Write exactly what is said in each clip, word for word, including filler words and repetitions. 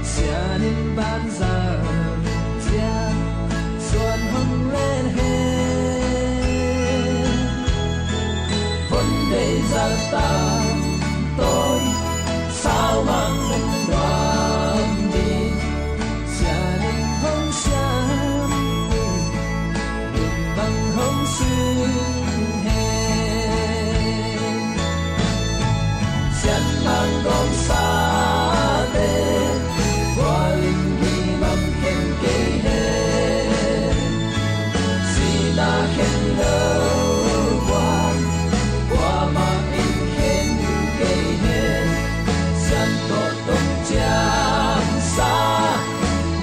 Sian in banzar ciang suan hong len hen. Von deih zah tam tawi saumang lungnuam ding. Sian in hong siam in bang hong sung hen. Sianmang dong sate, bual in hi lam khen kei hen. Sihna khen lo bual, kuamah in khen kei hen. Sian tawh tong ciang sa,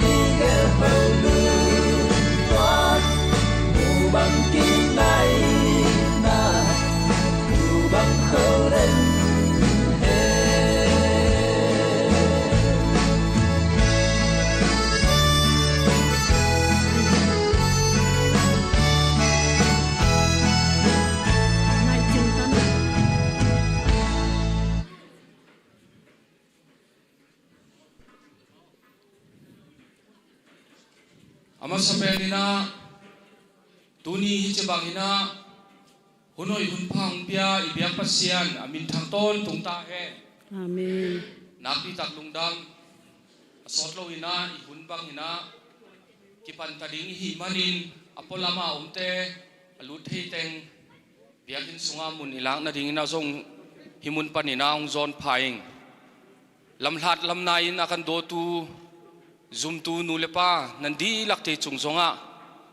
ni gelh ho lungnuam, mu bang kinaina, mu bang kho den hen. A masa pen in ah, tuni hih ci bang in ah, hun hoih hun pha hong pia i biak Pasian a minthang tawntung ta hen. Amen. Nakpi tak lungdam, a sawt lo in ah, i hun bang in ah, kipan ta ding i hih manin, a pualam a omte, a lut thei teng, biakinn sungah mun i lak nadingin a zong hih mun panin a hong zawn pha ing. Lamhlat lamnai in a kan dawtu, zumtu nu le pa, nan dihlakte cung zongah,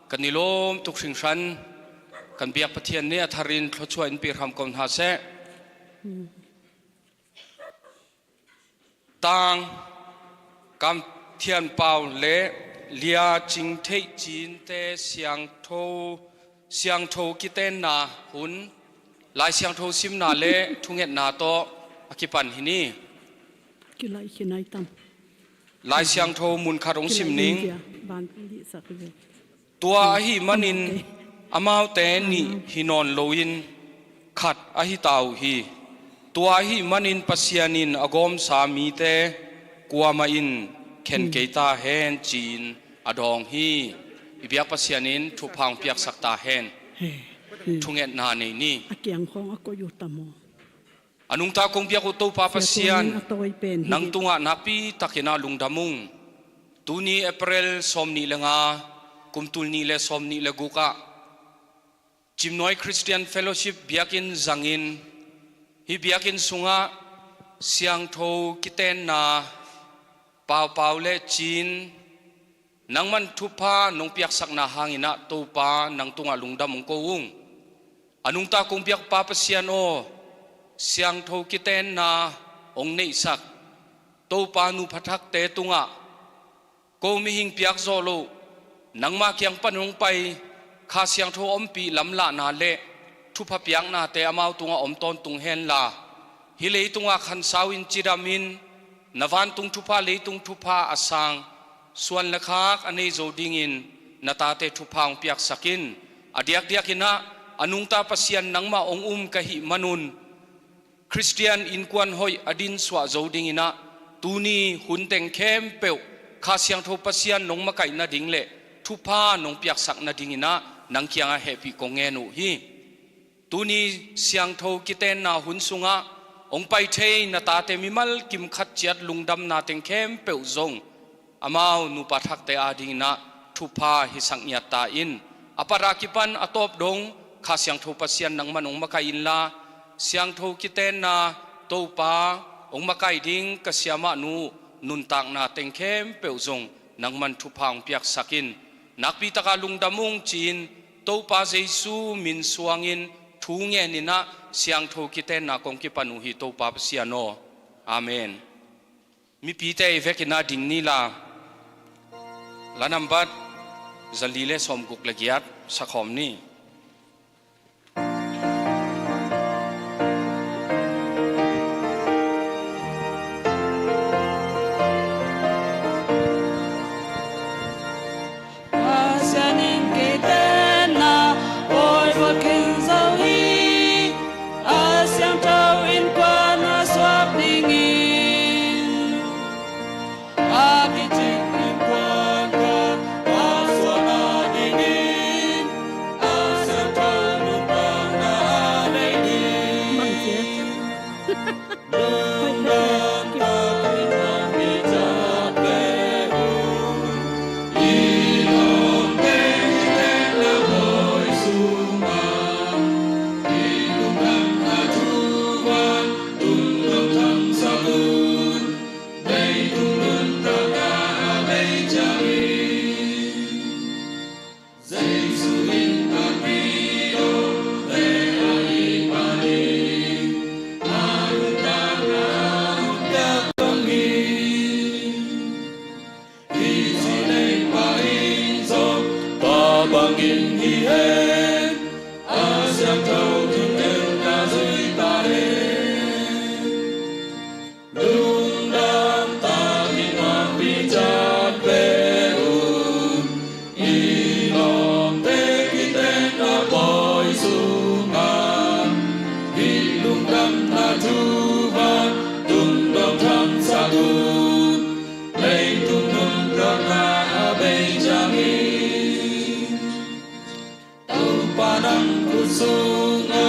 kan i lawm tuk hringhran, kan biak Pathian ne a tharin thluachuah in pehram ko hna seh. Tang, Kam Thian Pau le Lia Cing Theih Cinte siangtho, siangtho kitenna hun, Lai Siangtho simna le thungetna tawh a kipan hi ni. Kilai khinai tam. Lai Siangtho mun khat hong sim ning. Tua ahih manin amaute nih hi nawn loin khat ahi ta uh hi. Tua ahih manin Pasian in a gawmsa mite kuamah in khen kei ta hen ci-in a dawng hi. I biak Pasian in thupha hong piaksak ta hen. Thungetna nei ni. A kiang khawng a koih uh tam aw. A nungta kong biak uh Topa Pasian, nang tungah nakpi takin a lungdam ung. Tuni April sawm nih le nga, kum tul nih le sawm nih le guk ah, Cimnuai Christian Fellowship biakinn zangin, hih biakinn sungah siangtho kitenna Pau Pau le Cin, nangman thupha nong piaksakna hangin ah Topa nang tungah lungdam hong ko ung. A nungta kong biak Pa Pasian aw, siangtho kitenna hong neihsak Topa nupa thakte tungah, ko mihing piak zawh loh, nangma kiang pan hong pai, Kha Siangtho ompih lamlahna le thupha piaknate amau tungah om tawntung henla, hih leitungah khansau in cidamin, na vantung thupha, leitung thupha a sang, suan le khak a nei zo dingin na tate thupha hong piaksak in. A diakdiakin ah a nungta Pasian nangmah hong um ka hih manun, Khristian innkuan hoih a dinsuah zo dingin ah, tuni hun teng khempeuh Kha Siangtho Pasian nong makaih nading le thupha nong piaksak nadingin ah nang kiangah hehpih kong ngen uh hi. Tuni siangtho kitenna hun sungah hong pai thei na tate mimal kim khat ciat lungdamna teng khempeuh zong amau nupa thakte adingin ah thupha hisak ngiat ta in. A pat a kipan a tawp dong Kha Siangtho Pasian nangman hong makaih inla, siangtho kitenna Topa hong makaih ding ka siamahnu nuntakna teng khempeuh zong nangman thupha hong piaksak in. Nakpi taka lungdam ung ci-in Topa Jesu min suangin thu ngenin ah siangtho kitenna kong kipan uh hi Topa Pasian aw. Amen. Mipite i vekin ah ding ni la, la nambat zali le sawmguk le giat sakhawm ni. Pasian in kei tenna awi bawlkhin zo hi. A siangtho innkuan a suak ding hi. bangin hi hen, a siangtho thu teng na zui ta hen. Lungdam takin nuampi ciat ve un, i lawmte kiten a pawi sungah hih lungdamna thu va tungdawng thangsak un, leitung nuntakna a bei ciangin Topa nang khut sungah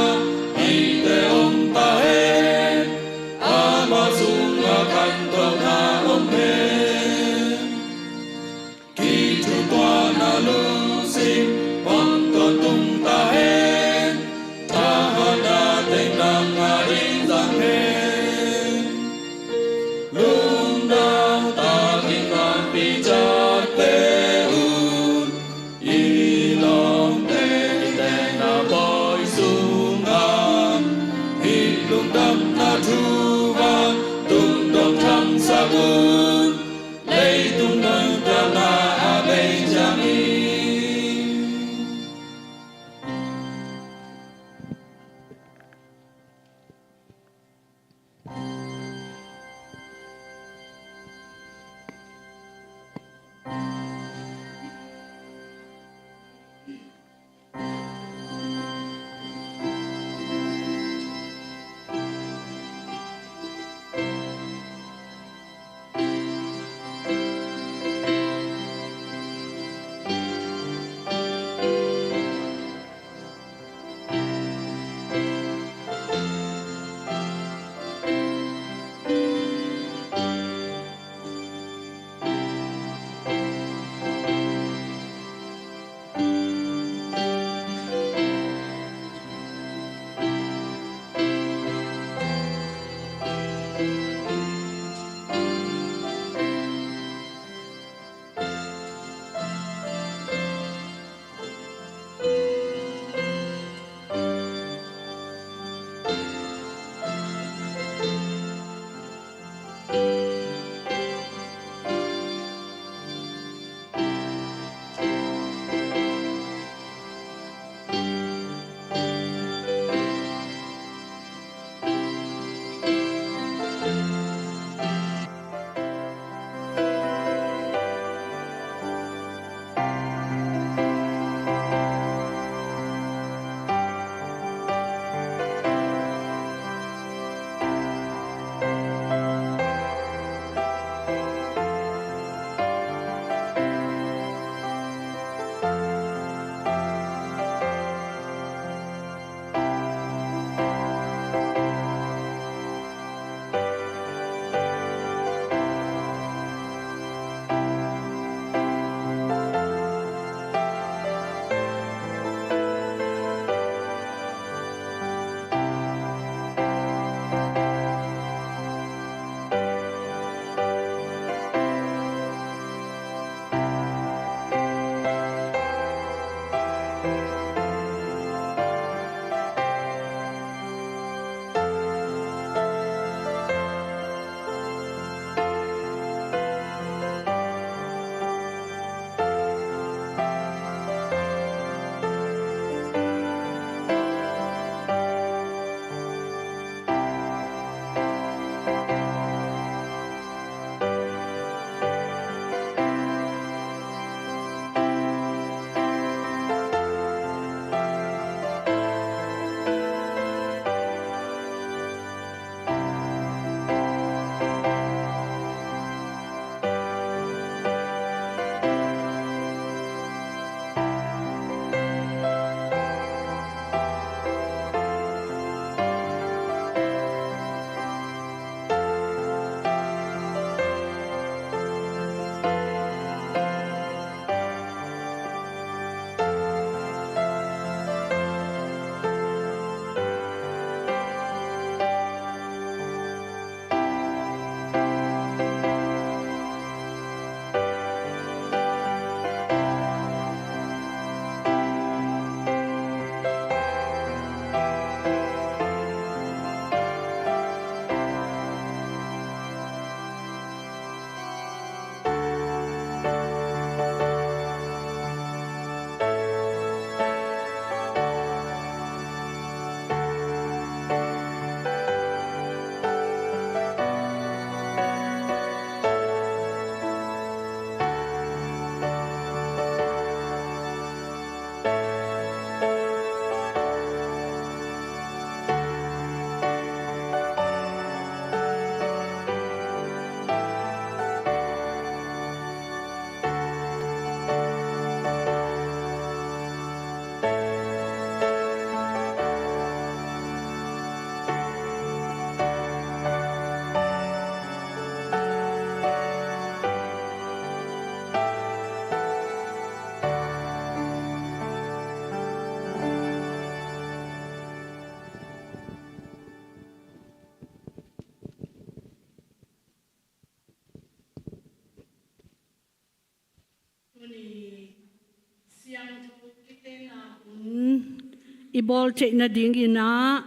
i bawl theih nadingin ah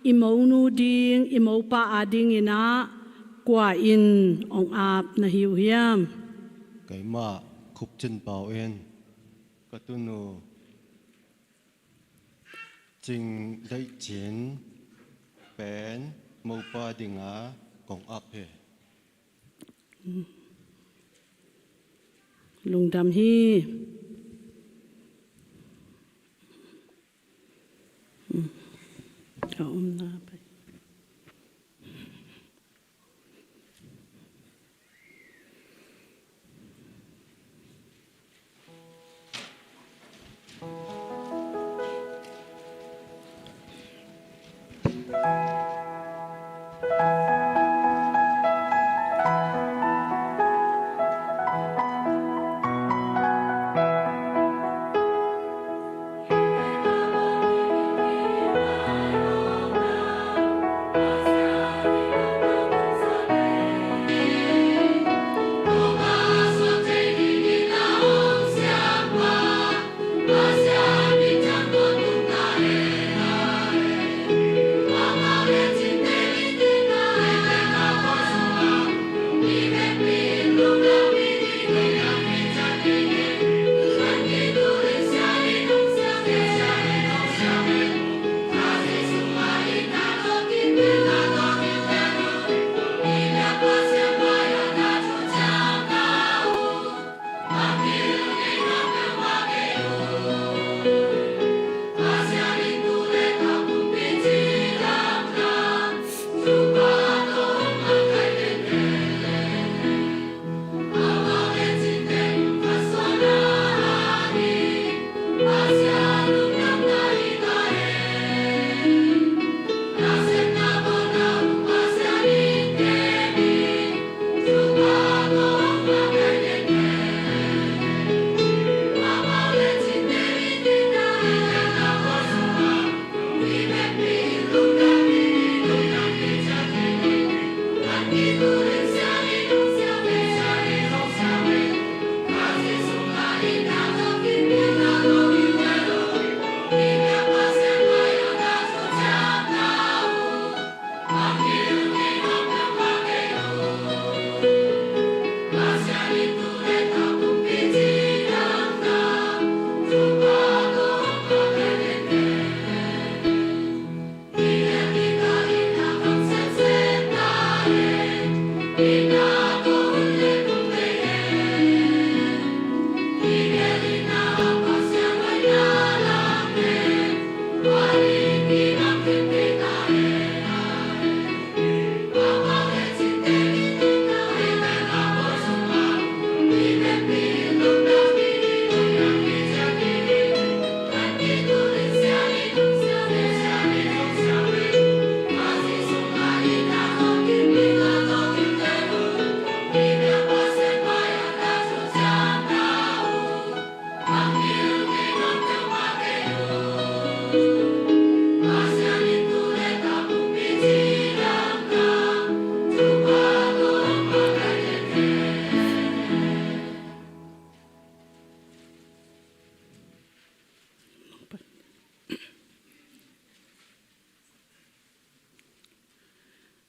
i monu ding, i mopa adingin ah kua in hong ap na hi uh hiam? Keimah Khup Cin Pau in ka tunu Cing Leih Cin pen mopa dinga kong ap hi. Lungdam hi. Ka omna pai.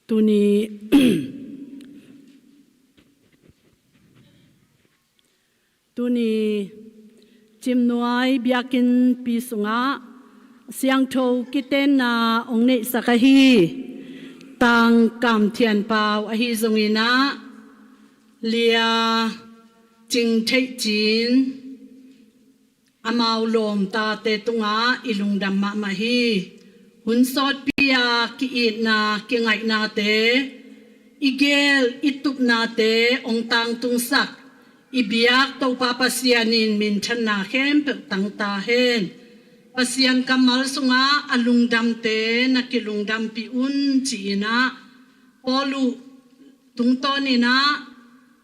Tuni, tuni Cimnuai biakinnpi sungah siangtho kitenna hong neihsak ahi Tang Kam Thian Pau ahi zongin ah Lia Cing Theih Cin, amau lawmtate tungah i lungdam mahmah hi. Hun sawtpi a ki-itna kingaihnate i geel i tupnate hong tangtungsak i biak Topa Pasian in minthanna khempeuh tang ta hen. Pasian kammal sungah a lungdamte na kilungdampih un ci-in ah Paul uh tungtawnin ah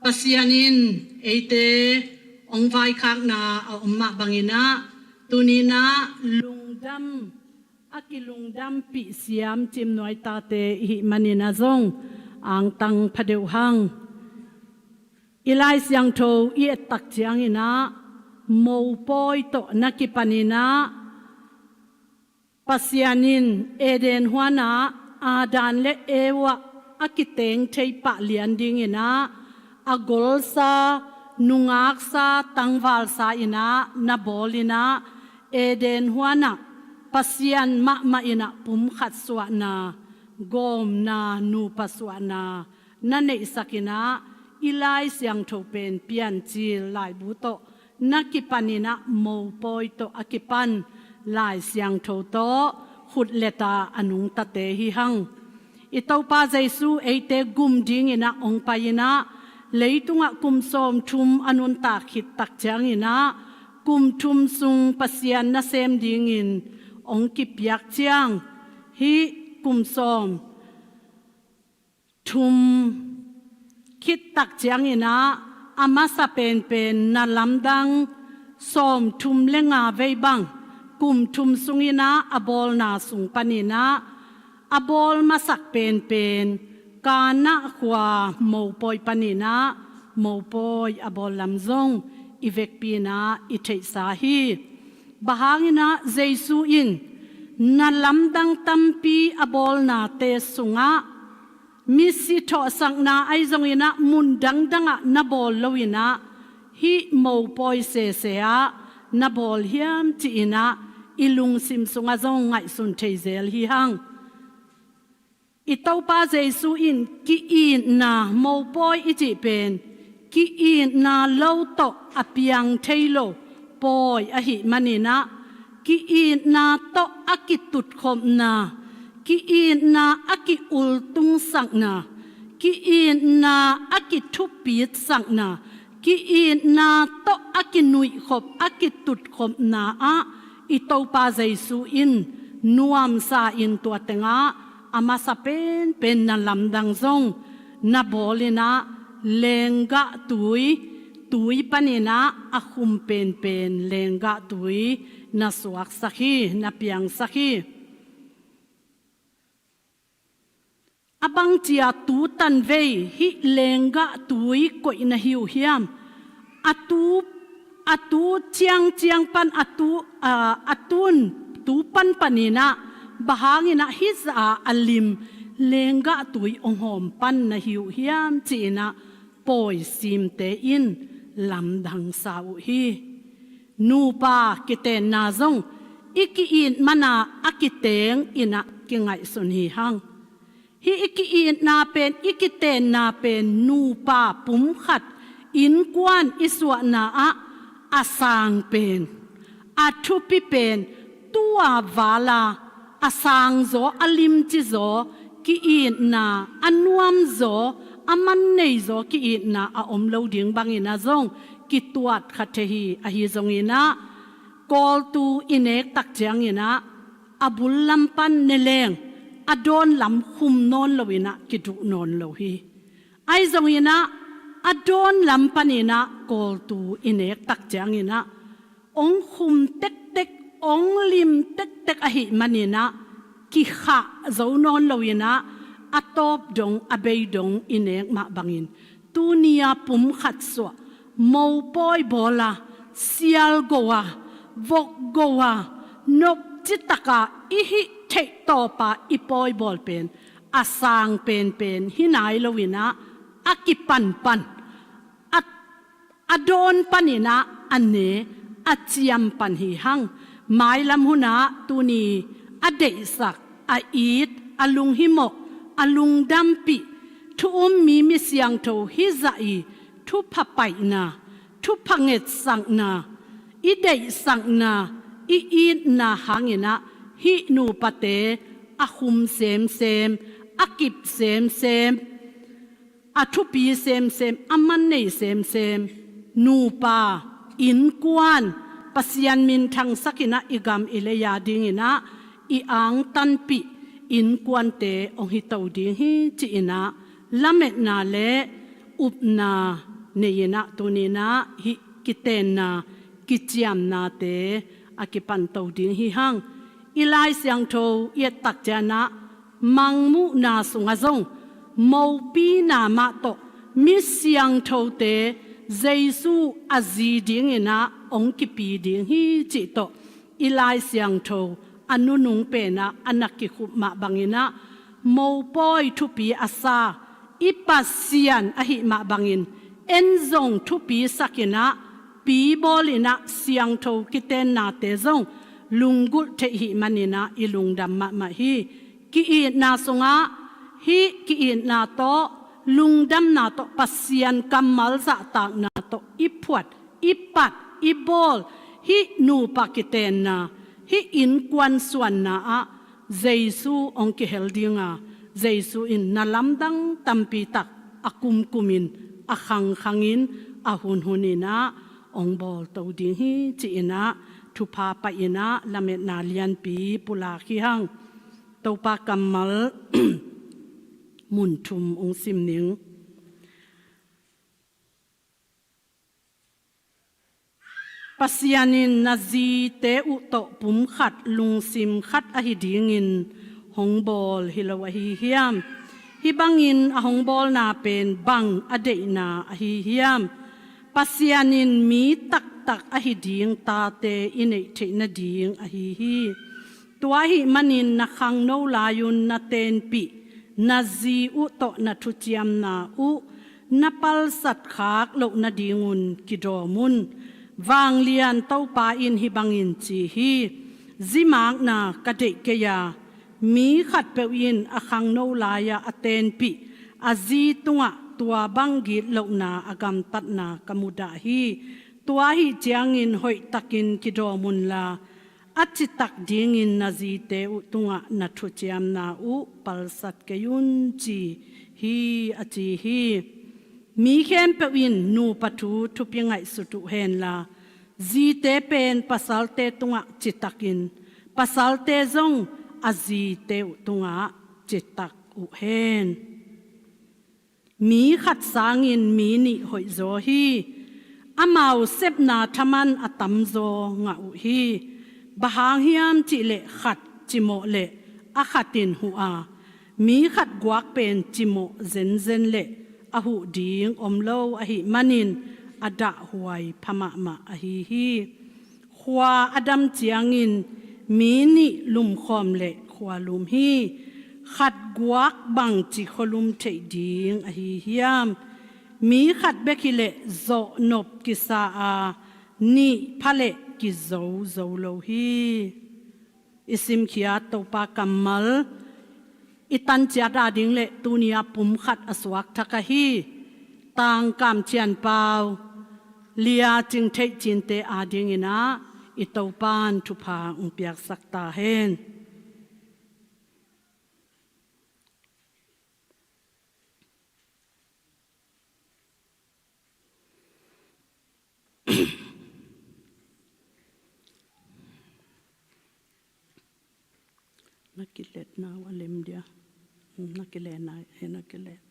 Pasian in eite hong vaikhakna a om mah bangin ah tuni-in ah lungdam, a kilungdampih siam Cimnuai tate i hih manin ah zong angtang pha deuh hang. I Lai Siangtho i et tak ciangin ah mopawi tawh na kipanin ah Pasian in Eden huanah Adam le Eva a kiteng thei pah lian dinginah a golsa, nungaksa, tangvalsa inah na bawl inah Eden huanah Pasian mahmah inah pumkhat suahna, gawmna, nupa suahna na neihsak inah i Lai Siangtho pen Piancil laibu tawh na kipan inah mopawi tawh a kipan Lai Siangtho tawh khutleta a nungtate hi hang. I Topa Jesu eite gum dinginah hong pai inah leitungah kum sawmthum a nuntak khit tak cianginah kum thum sung Pasian nasem dingin hong kipiak ciang hih kum sawm thum khit tak cianginah a masa penpen na lamdang sawmthum le nga vei bang kum thum sunginah a bawlna sung paninah a bawl masak penpen Kana khua mopawi paninah mopawi a bawl lam zong i vekpi inah i theihsa hi. Bang hanginah Jesu in na lamdang tampi a bawlnate sungah misi thawhsakna ahi zonginah mun dangdangah na bawl loinah hih mopawi sese ah na bawl hiam ci-inah i lungsim sungah zong ngaihsun thei zel hi hang. I Topa Jesu in ki-itna mopawi i cih pen ki-itna lo tawh a piang thei lo pawi ahih maninah ki-itna tawh a kitutkhopna, ki-itna a ki-ultungsakna, ki-itna a kithupitsakna, ki-itna tawh a kinuihkhop, a kitutkhopna ah i Topa Jesu in nuamsa in tua tengah a masa penpen na lamdang zong na bawl inah lenggah tui, tui paninah a khum penpen lenggah tui na suaksak hi, na piangsak hi. A bangcia tu tanvei hih lenggah tui koih na hi uh hiam? A tu, a tu ciangciang pan a tu, a, a tun tu pan paninah bang hanginah hih zah a lim lenggah tui hong hawm pan na hi uh hiam ci-inah pawisimte in lamdangsa uh hi. Nupa kitenna zong i ki-it mana a kiteng inah kingaihsun hi hang. Hih i ki-itna pen, i kitenna pen nupa pumkhat innkuan i suahna ah a sang pen, a thupi pen, tua vala a sangzaw, a limcizaw ki-itna, a nuamzaw, a manneizaw ki-itna a om lo ding banginah zong kituat kha thei hi. Ahi zonginah kawltu i nek tak cianginah a bul lam pan ne leng a dawn lam khum nawn loinah kiduh nawn lo hi. Ahi zonginah a dawn lam paninah kawltu i nek tak cianginah hong khum tektek, hong lim tektek ahih maninah kikhah zo nawn loinah a tawp dong, a bei dong i nek mah bangin tuni-a pumkhat suah, mopawi bawl a, sialgo a, vokgo a, nopci taka i hih theih tawpa i pawi bawl pen a sang penpen hi nai loinah a kipanpan, a, a dawn paninah a ne, a ciam pan hi hang. Mailam hunah tuni a deihsak, a it, a lunghimawh, a lungdampih thu um mi, mi siangtho hizah i thupha paihna, thupha ngetsakna, i deihsakna, i itna hanginah hih nupate a khum semsem, a kip semsem, a thupi semsem, a mannei semsem nupa, innkuan, Pasian minthangsak inah i gam i lei-a dinginah i angtanpih innkuante hong hito ding hi ci-inah lametna le upna nei inah tuninah hih kitenna, kiciamnate a kipanto ding hi hang. I Lai Siangtho i et tak cianginah Mangmuhna sungah zong mopina mah tawh mi siangthote Jesu a zi dinginah hong kipi ding hi cih tawh i Lai Siangtho a nunung penah a na kikhup mah banginah mopawi thupi a sa i Pasian ahih mah bangin en zong thupi sakinah pi bawlinah siangtho kitennate zong lunggulh theih hih maninah i lungdam mahmah hi. Ki-itna sungah hih ki-itna tawh lungdamna tawh Pasian kammal zahtakna tawh i phuat i pat i bawl hih nupa kitenna hih innkuan suanna ah Jesu hong kihel dinga Jesu in na lamdang tampitak a kumkumin a khangkhangin a hunhuninah hong bawlto ding hi ci-inah thupha pahinah lametna lianpi pulak hi hang. Topa kammal mun thum hong sim ning. Pasian in na zite uh tawh pumkhat lungsim khat ahi dingin hong bawl hi lo ahi hiam? Hih bangin a hong bawlna pen bang a deihna ahi hiam? Pasian in mi taktak ahi ding tate i neih theih nading ahi hi. Tua ahih manin na khangno lai-un na tenpih na zi uh tawh na thuciamna uh na palsat khak loh nadingun kidawm un. Vanglian Topa in hih bangin ci hi. Zimakna ka deih kei a, mi khatpeuh in a khangno lai-ah a tenpih a zi tungah tua bang gitlohna a gamtatna ka mudah hi. Tua ahih ciangin hoihtakin kidawm unla, a citak dingin na zite uh tungah na thuciamna uh palsat kei un ci hi, a ci hi. Mi khempeuh in nupa thu thupi ngaihsut uh henla, zite pen pasalte tungah citakin, pasalte zong a zite uh tungah citak uh hen. Mi khat sangin mi nih hoihzaw hi. Amau sepna thaman a tamzaw ngah uh hi. Bang hang hiam cihleh khat cimawh leh a khat in huh a, mi khat guak pen cimawh zenzen leh a huh ding om lo ahih manin a dahhuai pha mahmah ahi hi. Khua a dam ciangin mi nih lumkhawm leh khua lum hi. Khat guak bangci khualum theih ding ahi hiam? Mi khat bek hileh zawhnop kisa a, nih pha leh kizo zo lo hi. I simkhiat Topa kammal i tanciat ading le tuni-a pumkhat a suakthak ahi Tangkam Thianpau Lia Cing Theih Cinte adingin ah i Topan thupha hong piaksak ta hen. Na kiletna uh a lem dia. Na kiletna, eh, na kilet.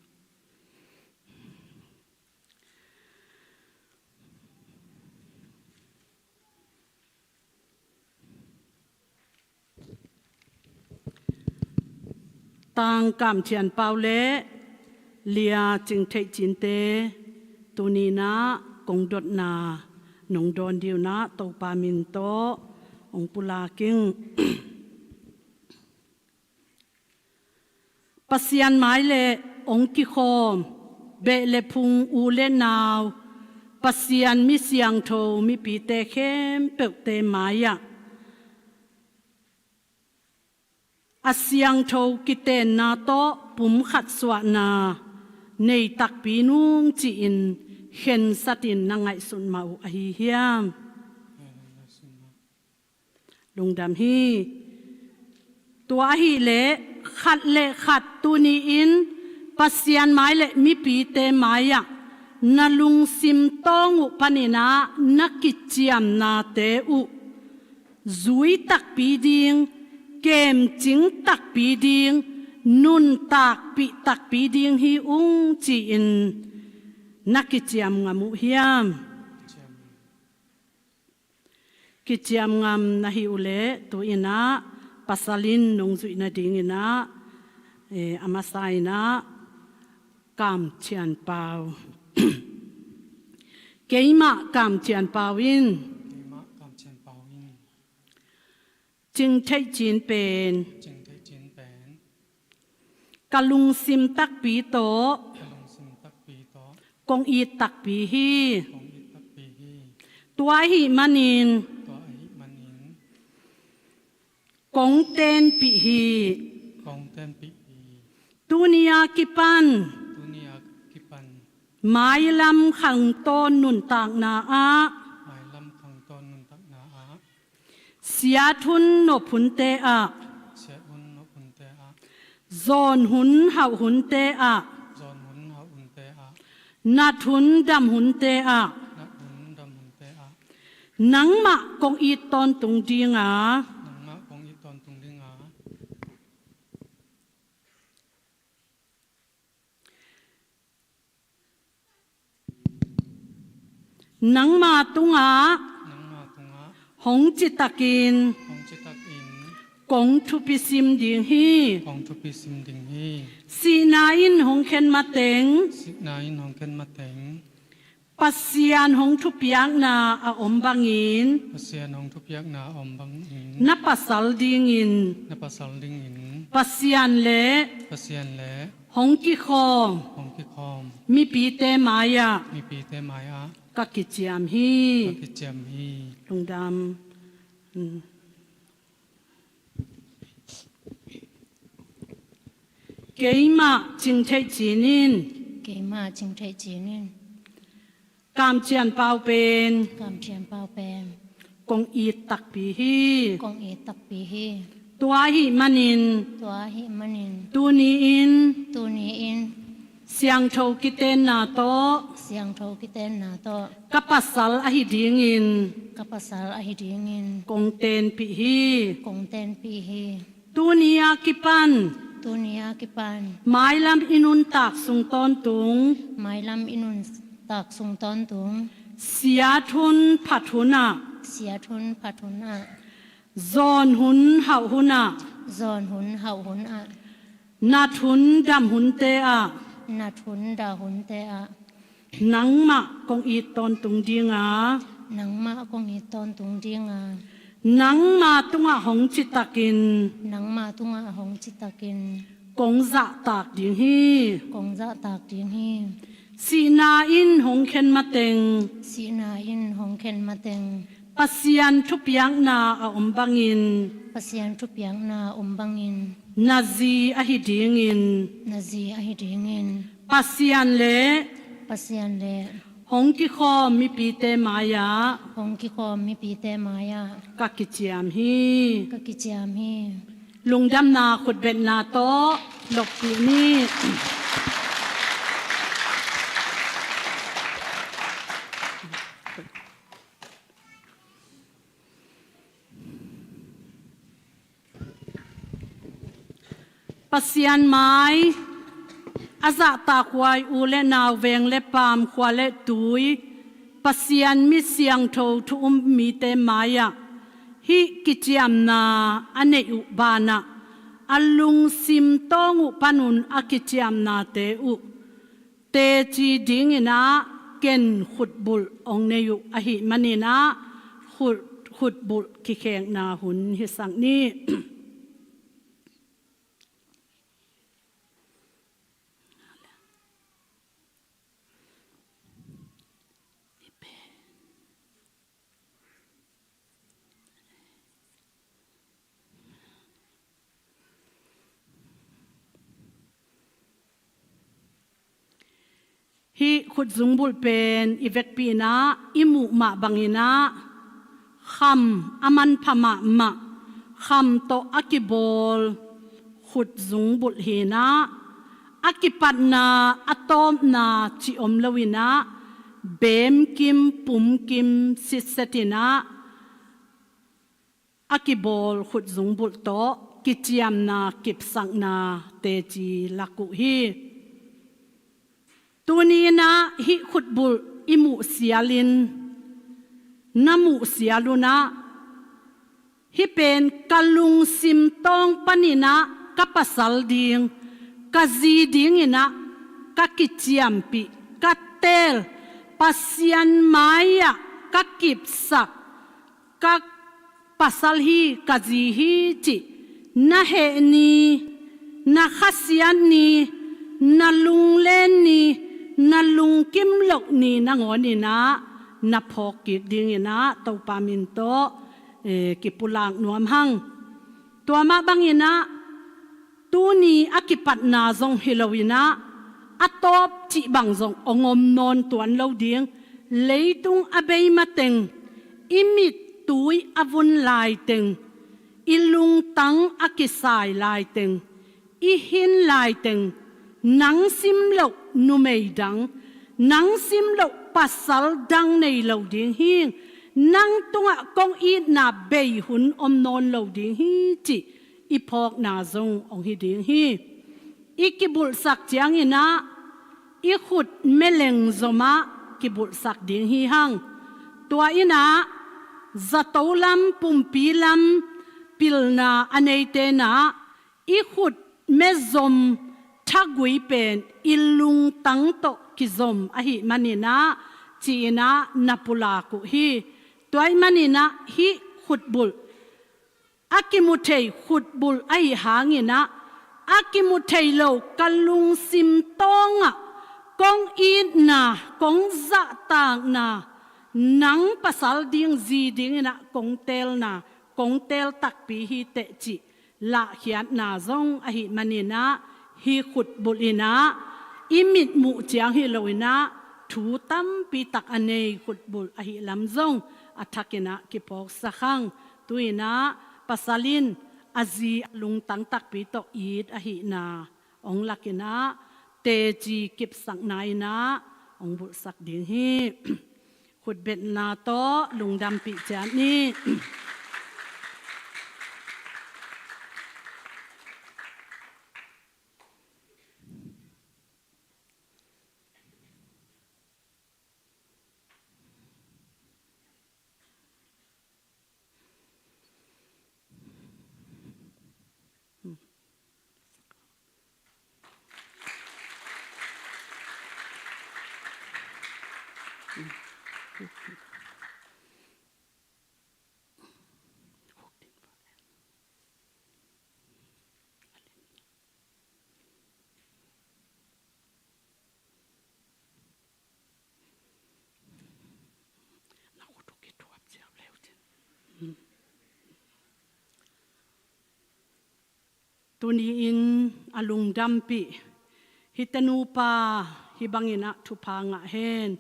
Tangkam Thianpau le Lia Cing Theih Cinte tuni-in ah kong dotna nong dawn ding uh ah Topa min tawh hong pulak ing. Pasian mai le hong kikhawm beh le phung u le nau, Pasian mi siangtho mipite khempeuhte mai-ah a siangtho kitenna tawh pumkhat suahna nei takpi nung ci-in khensatin na ngaihsut mah uh ahi hiam? Lungdam hi. Tua ahih leh khat le khat tuni-in Pasian mai le mipite mai-ah na lungsim tawng uh panin ah na kiciamnate uh zui takpi ding, kemcing takpi ding, nuntakpih takpi ding hi ung ci-in na kiciam ngam uh hiam? Kiciam ngam na hih uh leh tu-in ah pasal in nong zuih nadingin ah, eh, a masa in ah Kam Thianpau. Keimah Kam Thianpau in. Keimah Kam Thianpau in. Cingtheih Cin pen. Cingtheih Cin pen. Ka lungsim takpi tawh. Ka lungsim takpi tawh. Kong it takpi hi. Kong it takpi hi. Tua ahih manin. Tua ahih manin. Kong tenpih hi. Kong tenpih hi. Tuni a kipan. Tuni a kipan. Mailam khangtawn nuntakna ah. Mailam khangtawn nuntakna ah. Siat hun nop hunte ah. Siat hun nop hunte ah. Zawn hun hauh hunte ah. Zawn hun hauh hunte ah. Nat hun dam hunte ah. Nat hun dam hunte ah. Nangmah kong it tawntung ding a. Nangmah kong it tawntung ding a. Nangma tungah. Nangma tungah. Hong citakin. Hong citakin. Kong thupi sim ding hi. Kong thupi sim ding hi. Sihna in hong khen mateng. Sihna in hong khen mateng. Pasian hong thupiakna a om bangin. Pasian hong thupiakna a om bangin. Na pasal dingin. Na pasal dingin. Pasian le. Pasian le. Hong kikhawm. Hong kikhawm. Mipite mai-ah. Mipite mai-ah. Ka kiciam hi. Ka kiciam hi. Lungdam. Hmm. Keimah Cingtheih Cin in. Keimah Cingtheih Cin in. Kamcian Pau pen. Kamcian Pau pen. Kong it takpi hi. Kong it takpi hi. Tua ahih manin. Tua ahih manin. Tuni in. Tuni in. Siangtho kitenna tawh. Siangtho kitenna tawh. Ka pasal ahi dingin. Ka pasal ahi dingin. Kong tenpih hi. Kong tenpih hi. Tuni a kipan. Tuni a kipan. Mailam i nuntak sung tawntung. Mailam i nuntak sung tawntung. Siat hun phat hun ah. Siat hun phat hun ah. Zawn hun hauh hun ah. Zawn hun hauh hun ah. Nat hun dam hunte ah. Nat hun dam hunte ah. Nangmah kong it tawntung ding a. Nangmah kong it tawntung ding a. Nangma tungah hong citakin. Nangma tungah hong citakin. Kong zahtak ding hi. Kong zahtak ding hi. Sihna in hong khen mateng. Sihna in hong khen mateng. Pasian thupiakna a om bangin. Pasian thupiakna a om bangin. Na zi ahi dingin. Na zi ahi dingin. Pasian le. Pasian le. Hong kikhawm mipite mai-ah. Hong kikhawm mipite mai-ah. Ka kiciam hi. Ka kiciam hi. Lungdamna khutbetna tawh loppih ni. Pasian mai a zahtakhuai u le nau, veng le paam, khua le tui, Pasian mi siangtho thu um mite mai-ah hih kiciamna a neih uh banah a lungsim tawng uh panun a kiciamnate uh teci dingin ah ken khutbulh hong nei uh ahih manin ah khut, khutbulh kikhekna hun hisak ni. Hih khutzungbulh pen i vekpi-in ah i muh mah bangin ah kham a manpha mahmah, kham tawh a kibawl khutzungbulh hi-in ah, a kipatna a tawpna cih om lo-in ah, beemkim pumkim sitset-in ah a kibawl khutzungbulh tawh kiciamna kipsakna teci lak uh hi. Tuni-in ah hih khutbulh i muh sialin, na muh sial un ah, hih pen ka lungsim tawng panin ah ka pasal ding, ka zi dingin ah ka kiciampih, ka teel, Pasian mai-ah ka kipsak, ka pasal hi, ka zi hi cih na heh ni, na khasiat ni, na lunglen ni, na lungkim loh ni nangawn in ah na phawk kik ding in ah Topa min tawh, eh, kipulak nuam hang. Tua mah bang in ah tuni a kipatna zong hi lo in ah, a tawp cih bang zong hong om nawn tuan lo ding. Leitung a bei mateng, i mittui a vun laiteng, i lungtang a kisai laiteng, i hin laiteng, nang sim loh numei dang, nang sim loh pasal dang nei lo ding hi. Nang tungah kong itna bei hun om nawn lo ding hi cih i phawkna zong hong hi ding hi. I kibulhsak ciangin ah i khut meleng zomah kibulhsak ding hi hang. Tua in ah zato lam, pumpi lam pilna a neite in ah i khut mezom thagui pen i lungtang tawh kizom ahih manin ah ci-in ah na pulak uh hi. Tua ahih manin ah hih khutbulh a kimu thei khutbulh ahih hangin ah, a kimu thei lo ka lungsim tawngah kong itna, kong zahtakna, nang pasal ding zi ding in ah kong teelna, kong teel takpi hi teh cih lahkhiatna zong ahih manin ah, hih khutbulh in ah i mitmuh ciang hi lo in ah, thu tampi tak a nei khutbulh ahih lam zong a thak in ah kiphawksak hang. Tu in ah pasal in a zi a lungtang takpi tawh it ahihna hong lak in ah teci kipsakna in ah hong bulhsak ding hi. Khutbetna tawh lungdampih ciat ni. Tuni-in a lungdampih hihte nupa hih bangin ah thupha ngah hen,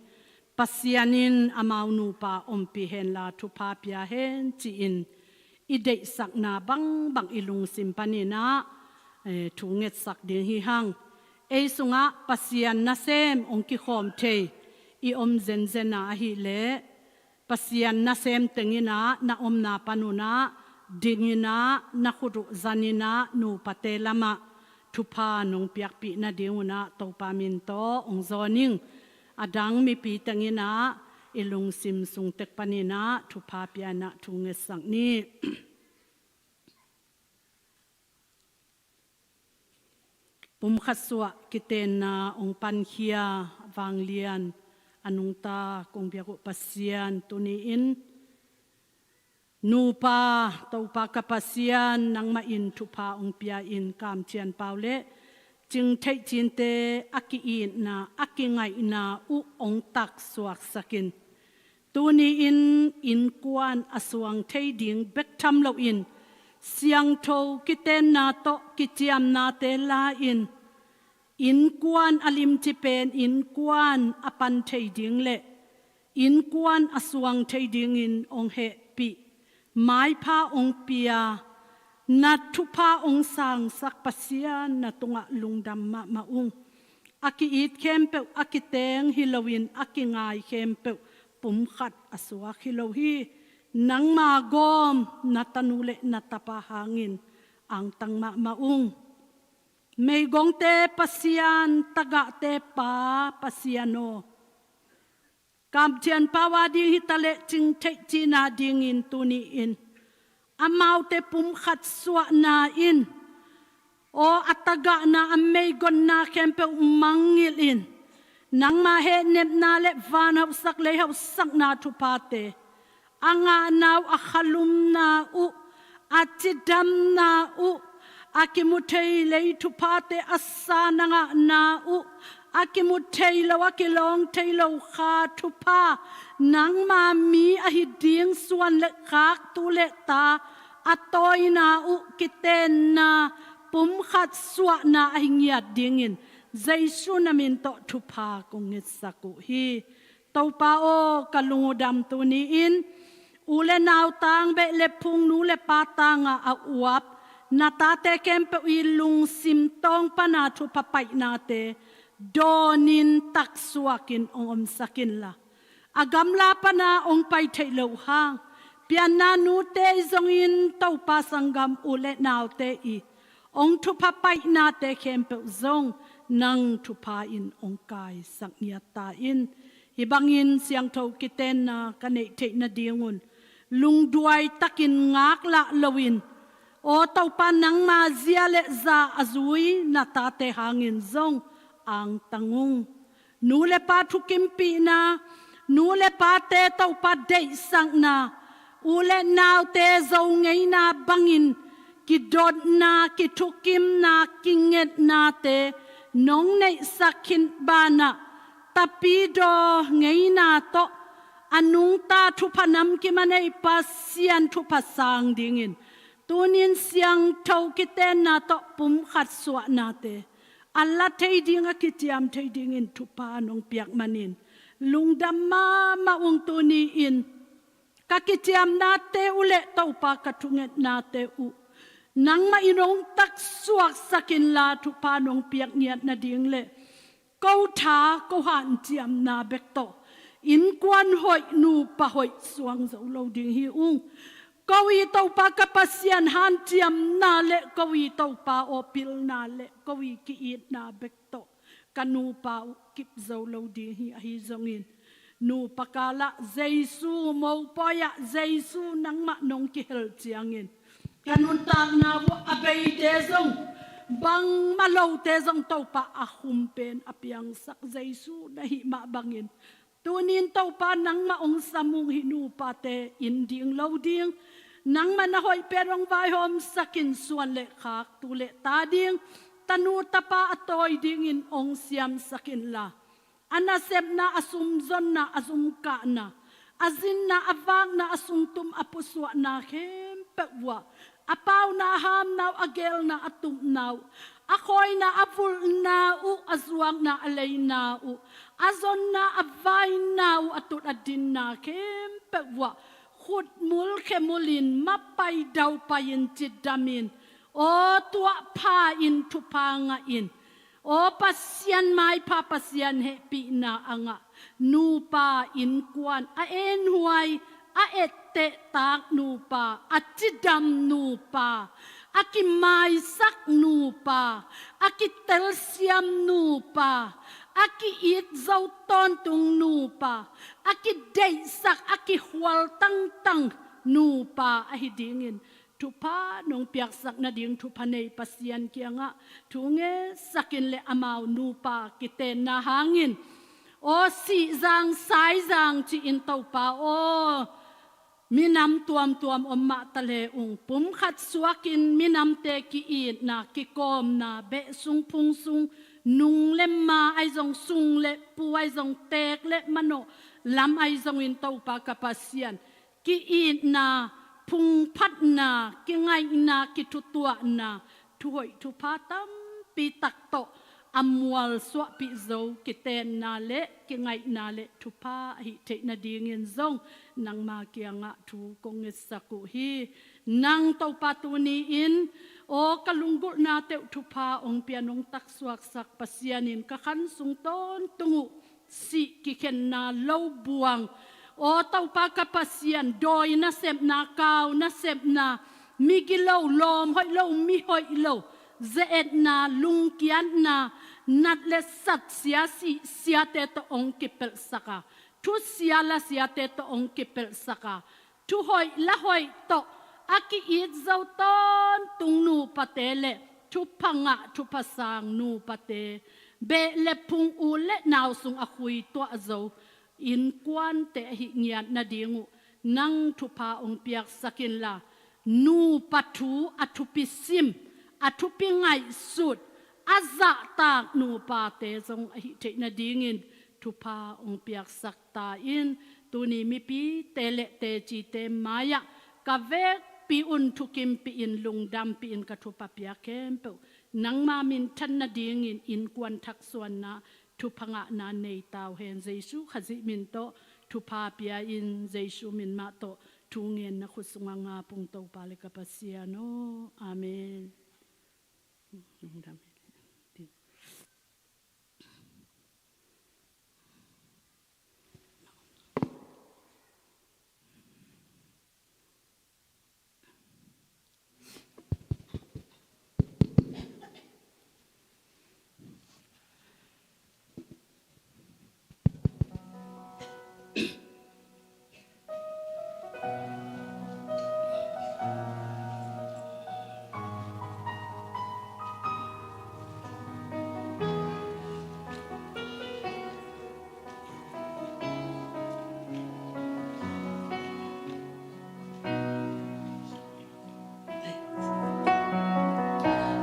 Pasian in amau nupa ompih henla thupha pia hen ci-in i deihsakna bangbang i lungsim panin ah, eh, thu ngetsak ding hi hang. Ei sungah Pasian nasem hong kikhawm thei i om zenzen a ahih leh, Pasian nasem teng in ah na omna pan un ah ding in ah na khut uh zan in ah nupate lamah thupha nong piakpih nading un ah Topa min tawh hong zawn ing. A dang mipi teng in ah i lungsim sung tek panin ah thupha pia in ah thu ngetsak ni. Pumkhat suah kitenna hong pankhia vanglian a nungta kong biak uh Pasian, tuni-in nupa, Topa ka Pasian, nangmah in thupha hong pia-in Kam Thian Pau le Cing Theih Cinte a ki-itna, a kingaihna uh hong taksuaksak in. Tuni-in innkuan a suang thei ding bek tham loin, siangtho kitenna tawh kiciamnate la-in, innkuan a limci pen innkuan a pan thei ding le innkuan a suang thei dingin hong hehpih, maipha hong pia, na thupha hong sangsak Pasian, na tungah lungdam mahmah ung. A ki-it khempeuh, a kiteng hi loin a kingai khempeuh pumkhat a suak hi lo hi. Nangma gawm, na tanu le na tapa hangin angtang mahmah ung. Meigongte Pasian, tagahte Pa Pasian aw, Kam Thian Pau a ding hi ta le Cing Theih Cin a dingin tuni-in amaute pumkhat suahna in, aw, a tagahna, a meigonna khempeuh mangngilh in, nangma hehnepna le vanhauhsak leihausakna thuphate a ngahna uh, a khalumna uh, a cidamna uh, a kimu thei lei thuphate a san a ngahna uh, a kimu thei lo, a kilawng thei lo kha thupha, nangma mi ahi ding suan le khak, tu le ta a tawina uh, kitenna, pumkhat suahna ahi ngiat dingin Jesu na min tawh thupha kong ngetsak uh hi. Topa aw, ka lung uh dam tuni-in, u le nau tang, beh le phung, nu le pa tangah a uap na tate khempeuh i lungsim tawng pana thupha paihnate dawnin taksuakin hong omsak inla, a gamla pana hong pai theih loh hang, pianna nute i zongin Topa sanggam u le naute i hong thupha paihnate khempeuh zong nang thupha in hong kaisak ngiat ta in. Hih bangin siangtho kitenna ka neih theih nadingun lungduai takin ngaklah loin, aw Topa, nangma zia le za a zui na tate hangin zong angtang ung. Nu le pa thukimpihna, nu le pate Topa deihsakna, u le naute zo ngeina bangin kidotna, kithukimna, kingetnate nong neihsak khin banah, tapidaw ngeina tawh a nungta thupha namkim a nei Pasian thupha sang dingin, tunin siangtho kitenna tawh pumkhat suahnate a la thei ding, a kiciam thei dingin thupha nong piak manin lungdam mahmah ung. Tuni-in ka kiciamnate uh le Topa ka thungetnate uh nangmah in hong taksuaksak inla, thupha nong piak ngiat nading le ko tha, ko hanciamna bek tawh innkuan hoih, nupa hoih suang zo lo ding hi ung. Ko i Topa ka Pasian hanciamna le ko i Topa aw pilna le ko i ki-itna bek tawh ka nupa uh kip zo lo ding hi. Ahi zongin nupa kalah Jesu, mopawi-ah Jesu nangmah nong kihel ciangin ka nuntakna uh a beite zong, bangmah lote zong Topa a khum pen a piangsak Jesu na hih mah bangin, tunin Topa nangmah hong sam ung. Hih nupate inn ding lo ding, nangmah na hoih pen hong vaihawmsak in, suan le khak, tu le ta ding, tanu tapa a tawi dingin hong siamsak inla, a nasepna, a sumzonna, a zumkahna, a zinna, a vakna, a sungtum, a pusuahna khempeuh uh ah, a pauna, a hamna uh, a gelna, a tupna uh, a khawina, a vulhna uh, a zuakna, a leina uh, a zonna, a vaina uh, a tut a dinna khempeuh uh ah, khutmul khemulin, mapai daupai-in, cidamin, aw tuahpha-in, thupha ngahin, aw Pasian maipha, Pasian hehpihna a ngah nupa, innkuan a enhuai, a ettehtak nupa, a cidam nupa, a kimaisak nupa, a kitelsiam nupa, a ki-it zo tawntung nupa, a kideihsak, a kikhual tangtang nupa ahi dingin thupha nong piaksak nading thupha nei Pasian kiangah thu ngetsak in le amau nupa kitenna hangin, aw Sihzang, Saizang ci-in Topa aw, minam tuamtuam om mah ta le ung, pumkhat suakin minamte ki-itna, kikawmna, beh sung phung sung, nung le ma ahi zong, sung le pu ahi zong, teek le manawh lam ahi zongin Topa ka Pasian, ki-itna, phungphatna, kingaihna, kithutuahna, thuhoih thupha tampi tak tawh a mualsuahpih zo kitenna le kingaihna le thupha ahih theih nadingin zong nangma kiangah thu kong ngetsak uh hi. Nang Topa tuni-in, aw ka lunggulhnate uh thupha hong pia, nong taksuaksak Pasian in ka khan sung tawntung uh sih kikhenna lo buang, aw Topa ka Pasian, dawi nasepna, kau nasepna, migilo, lawm hoih lo, mi hoih lo, ze-etna, lungkiatna, nat le sat sia, sih siate tawh hong kipelhsak a, thusia lasiate tawh hong kipelhsak a, thuhoih lahoih tawh a ki-it zo tawntung nupate le thupha ngah, thupha sang nupate, beh le phung, u le nau sung a khui tuah zo innkuante ahih ngiat nading uh Nang thupha hong piaksak inla, nupa thu a thupi sim, a thupi ngaihsut, a zahtak nupate zong ahih theih nadingin thupha hong piaksak ta in. Tuni mipite le tecite mai-ah ka vekpi un, thukimpih in, lungdampih in, ka thupha pia khempeuh nangma minthan nadingin innkuan thaksuanna, thupha ngahna nei ta uh hen. Jesu Khazih min tawh thupha pia in, Jesu min mah tawh thu ngen na khut sungah nga pung Topa le ka Pasian aw. Amen.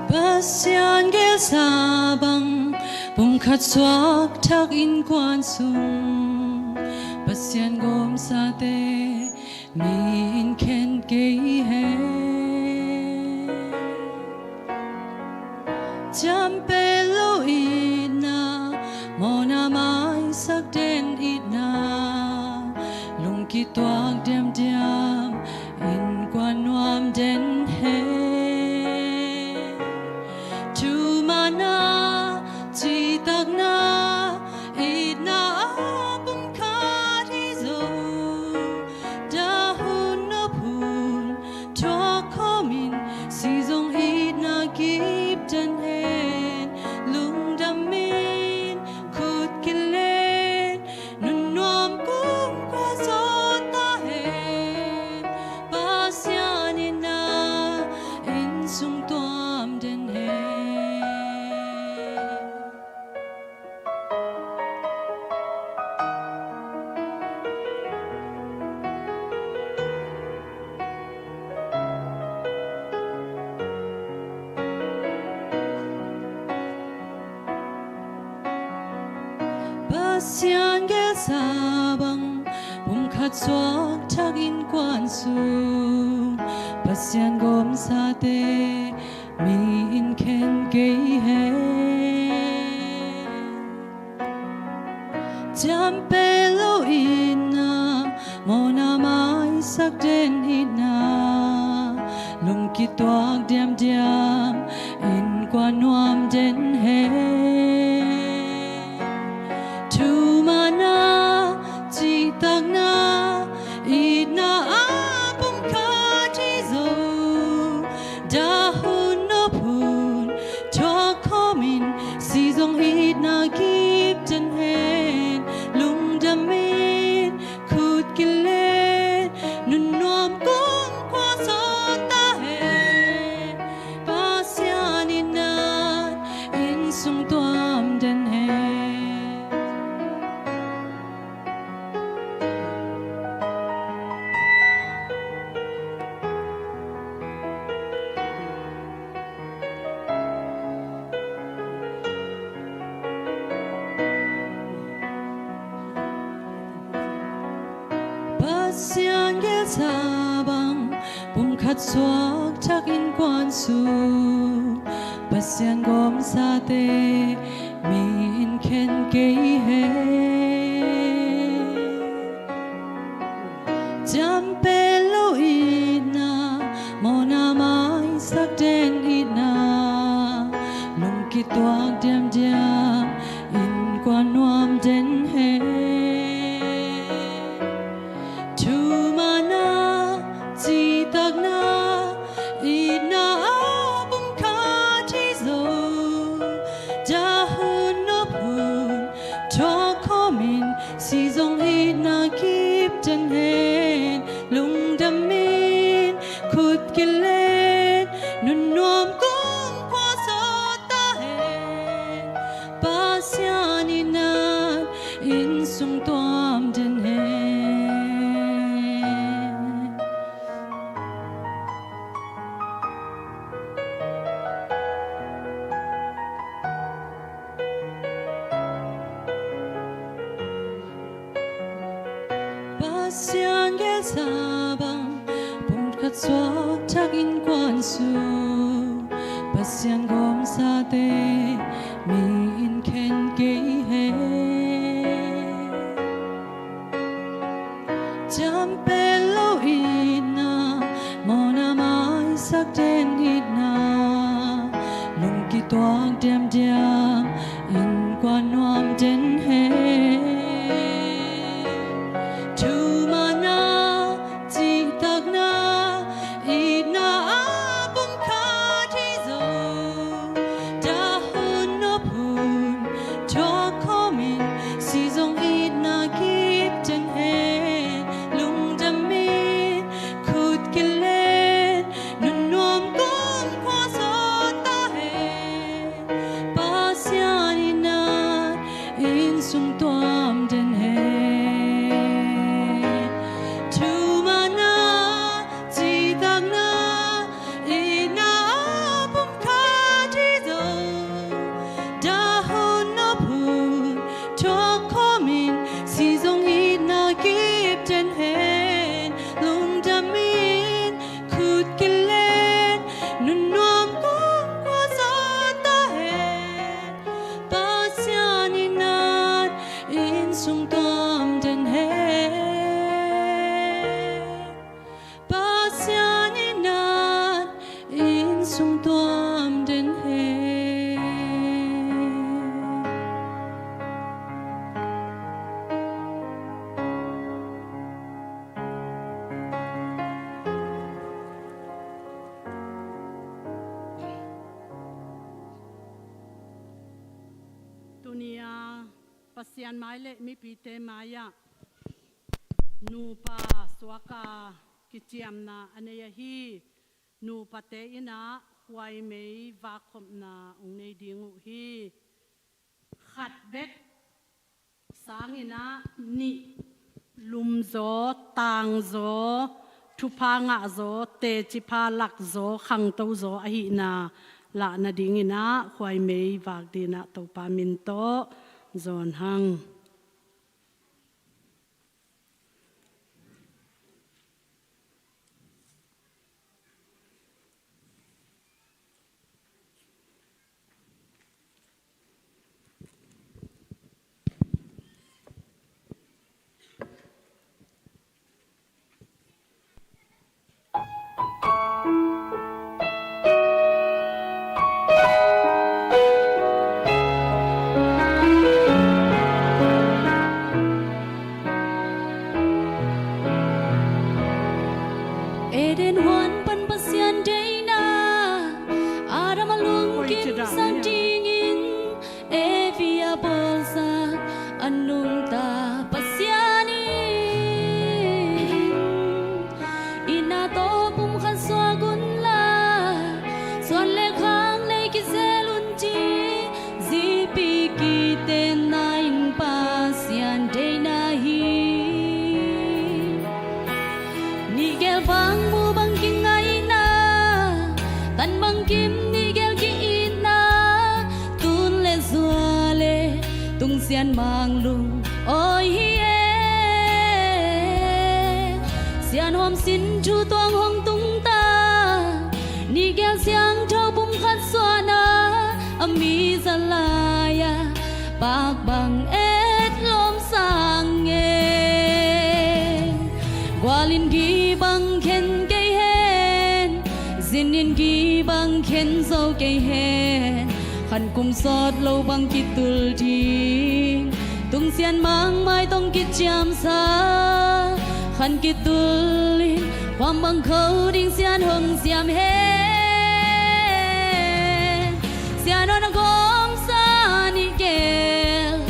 Pasian gelsa bang pumkhat suak thak innkuan sung Pasian gawmsate mi in khen kei hen. Ciampel lo itna, mawhna maisak den itna, lungkituak diamdiam innkuan nuam den hen. Thumanna, citakna, itna a pumkhat hi zo. Dah hun nop hun thuak khawmin, si zong itna kip den hen. Lungdam in, khut kilen, nunnuam kung khua zawn ta hen. Pasian itna inn sung tuam den hen. Pasian gelsa bang pumkhat suak thak innkuan sung Pasian gawmsate mi in khen kei hen. Ciampel lo itna, mawhna maisak den itna, lungkituak diamdiam innkuan nuam den hen. Thumanna, citakna, itna a pumkhat hi zo. Dah hun nop hun thuak khawmin, si zong itna kip den hen. Lungdam in, khut kilen, nunnuam kung khua zawn ta hen. Pasian itna inn sung tuam den hen. Pasian gelsa bang pumkhat suak thak innkuan sung Pasian gawmsate mi in khen kei hen. Ciampel lo itna, mawhna maisak den itna, lungkituak diamdiam innkuan nuam den hen. Thumanna, citakna, itna a pumkhat hi zo. Dah hun nop hun thuak khawmin, si zong itna kip den hen. Lungdam in, khut kilen, nunnuam kung khua zawn ta hen. Pasian itna inn sung tuam den hen. Suakthak innkuan sung Pasian gawmsate mi in khen kei hen. Ciampel lo itna, mawhna maisak den itna, lung kituak diamdiam, innkuan nuam den hen. Thumanna, cihtakna, itna a pumkhat hi zo. Dah hun, nop hun, thuak khawmin, si zong itna kip den hen. Lungdamin, khut kilen, nunnuam kumkhua sawt ta hen. Pasian itna in sung tuam den hen. Thumanna, cihtakna, itna a pumkhat hi zo. Dah hun, nop hun, thuak khawmin, si zong itna kip den hen. Lungdamin, khut kilen, nunnuam kumkhua sawt ta hen. Pasian itna in sung tuam den hen. Pasian itna in sung tuam den hen. Tuni-a Pasian mai le mipite mai-ah nupa suaka kiciamna a nei ahi nupate in ah khuaimei vakkhopna hong nei ding uh hi. Khat bek sangin ah nih lumzaw, tangzaw, thupha ngahzaw, tecipha lakzaw, khangtozaw ahihna lah nadingin ah khuaimei vak dingin ah Topa min tawh zawn hang. Eden huan pan Pasian deihna, Adam a lungkimsak dingin Evi a bawlsak a nungta Pasian in, itna tawh pumkhat suak unla, suan le khak nei kizel un ci, zipi kitenna in Pasian deihna hi. Nihgel bang mu bang kingaihna, tan bang kim nihgel ki-itna, tun le zua le tungsian mang lungawi hi e. Sianhawm sin thu tuang hong tungta, nihgel siangtho pumkhat suahna a mi za lai-a pak bang et lawm sang e. Gual in gih bang khen kei hen, zin in gih bang khen zo kei hen, khan kum sawt lo bang kitul ding, tungsian mang mai tawh kiciamsa, khan kitul in khuam bang kho ding Sian hong siam hen. Sian hong a gawmsa nihgel,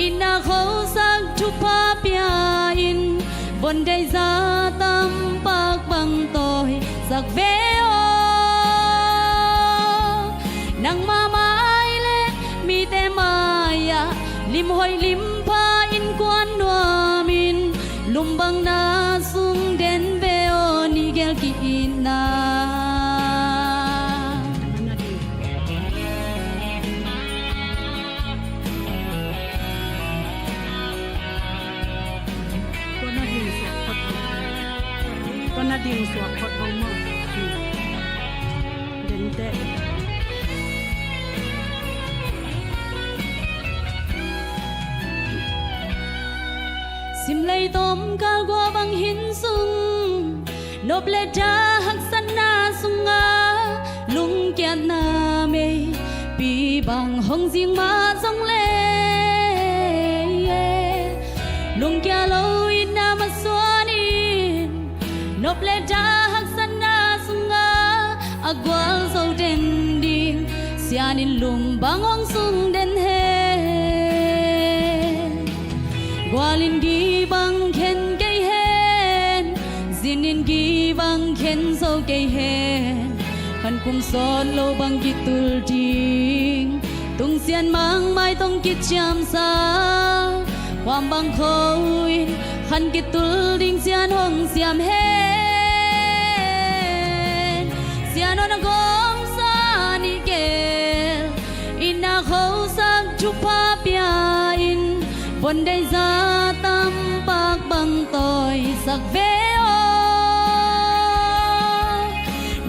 itna khosak thupha pia in, von deihza tampak bang tawisak ve aw. Nangmah mai le mite mai-ah lim hoih lim pha innkuan nuam in, lum bang na sung den ve aw, nihgel ki-itna. Tua na ding suak phot lo maw? Kalgua bang hin sung, nop le da haksatna sungah lungkiatna meipi bang hong zing mah zong le, lungkia lo itna masuan in, nop le da haksatna sungah a gualzo den ding, sian in lum bang hong sung den hen. Gual in gii bang khen kei hen, zin in gii bang khen zo kei hen. Khan kum sawt lo bang kitul ding, tungsian mangmai tong kiciamsa, kuam bang kho in khan kitul ding sian hong siam hen. Sian hong a gawmsa nih gel, itna khosak thupha pia in, von deihza tampak bang tawisak ve aw.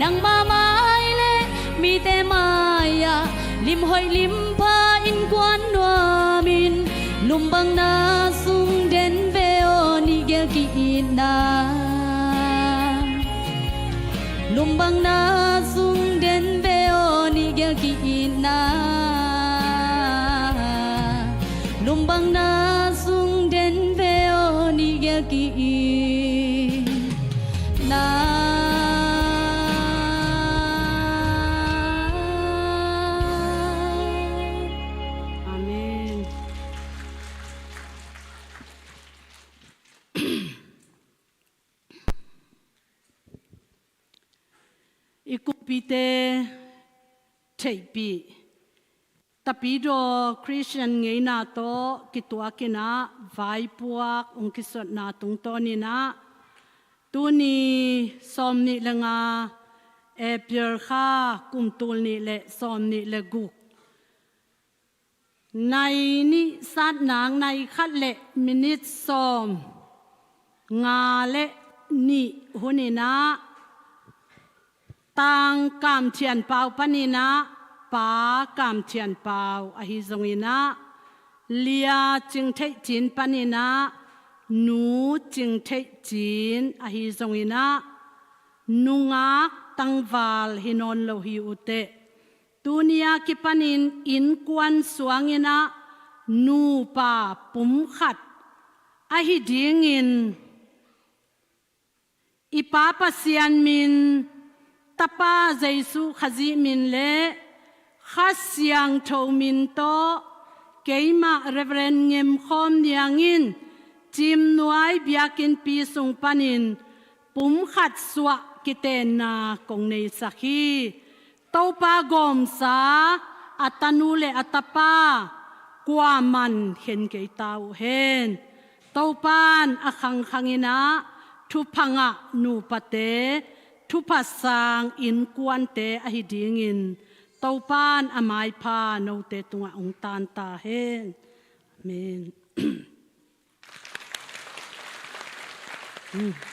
Nangma mai le mite mai-ah lim hoih lim pha innkuan nuam in, lum bang na sung den ve aw nih gel ki-itna. Lum bang na sung den ve aw nih gel ki-itna. Lum bang na sung den ve aw nih gel ki-itna. Amen. I kumpite theihpih Tapidaw Christian ngeina tawh kituakin ah vaipuak hong kisuanna tungtawnin ah tuni sawmnih le nga April kha kum tul nih le sawmnih le guk, nai nih satnak nai khat le minit sawm nga le nih hunin ah Tang Kam Thian Pau panin ah Pa Kam Thian Pau ahi zongin ah Lia Cing Theih Cin panin ah Nu Cing Theih Cin ahi zongin ah nungak tangval hi nawn lo hi uh teh, tuni a kipanin innkuan suangin ah nupa pumkhat ahi dingin i Pa Pasian min, Tapa Jesuh Khazih min le Kha Siangtho min tawh keimah Reverend Ngem Khawm Niang in Cimnuai biakinnpi sung panin pumkhat suah kitenna kong neisak hi. Topa gawmsa a tanu le a tapa kuaman khen kei ta uh hen. Topan a khangkhangin ah thupha ngah nupate, thupha sang innkuante ahi dingin Topan a maipha note tungah hong taan ta hen. Amen.